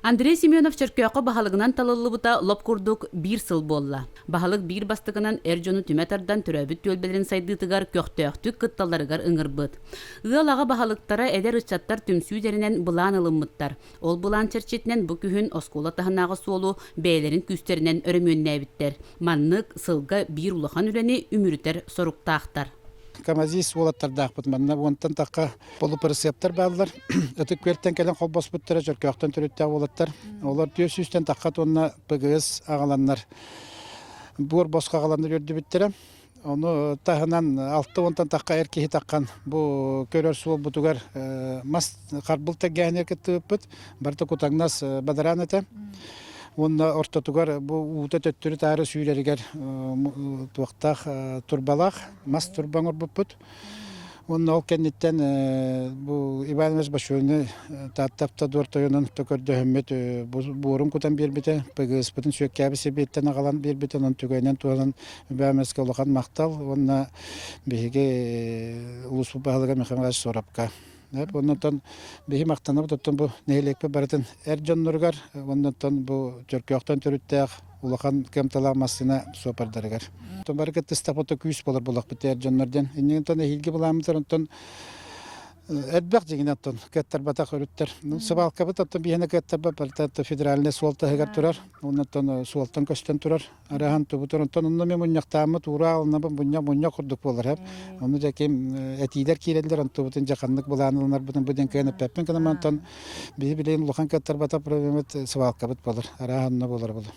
Андрей Семенов Чөркөөххө баһылыгынан талыллыбыта лоп курдук биир сыл буолла. Баһылык биир бастакынан эр дьону түмэ тардан төрөөбүт түөлбэлэрин сайдыытыгар көхтөөхтүк кытталларыгар ыҥырбыт. Ыал аҕа баһылыктара эдэр ыччаттар түмсүү тэринэн былаан ылыммыттар. Ол былаан чэрчитинэн бу күһүн оскуола таһынааҕы суолу бэйэлэрин күүстэринэн өрөмүөннээбиттэр. Маннык сылга биир улахан үлэни үмүрүтэр соруктаахтар. Камазист уолаттардаахпыт манна уонтан тахха полупроцептар бааллар. Ытык Күөлтэн кэлэн холбоспуттара Чөркөөхтөн төрүттээх уолаттар. Олор 400-тэн тахха тонна ПГС аҕаланнар буор босхо аҕаланнар үөрдүбүттэрэ. Ону таһынан 60-тан тахха эр киһи таххан бу көрөр суолбутугар мас харбыл тэлгээһинигэр кыттыбыппыт. Барыта кутаҥнас бадараан этэ. Уонна ортотугар бу уута төттөрү-таары сүүрэригэр туохтаах турбалаах мас турба оҥорбуппут. Уонна ол кэнниттэн бу Иван Иванович Башуйны Таатта Автодор тойонун көрдөһөммүт буорун кутан биэрбитэ, ПГС-пытын сүөккээбит сэбиэттэн аҕалан биэрбитэ, онон түгэнинэн туһанан Иван улахан махтал уонна биһиги улууспут баһылыга Михаил Иванович Соровка. Оннуттан биһи махтанабыт оттон бу нэһилиэкпит барытын эр дьонноругар, оннуттан бу Чөркөөхтөн төрүттээх улахан кыамталаах массыына суопардарыгар. Оттон бары кыттыстахпыт күүс буолар буоллахпыт эр дьоннор диэн. Иннигин эһиилги былааммытар онтон элбэх дьиҥинэн оттон кыаттарбатах өрүттэр. Сыбаалкабыт оттон биһиэнэ кыаттарбат барыта федеральнай суол таһыгар турар. Оннуттан суолтан көстөн турар. Араһан тубутар онтон онно мен мунньахтааммыт уура алынабын мунньах мунньах курдук буолар хэп. Ону дьэ ким этиилэр киирэллэр онтубутун дьэ ханнык былаан ылынарбытын бу диэн кыайан эппэппин гынан онтон биһи билигин улахан кыаттарбата проблемабыт свалкабыт буолар. Араһа онно буолар буолар.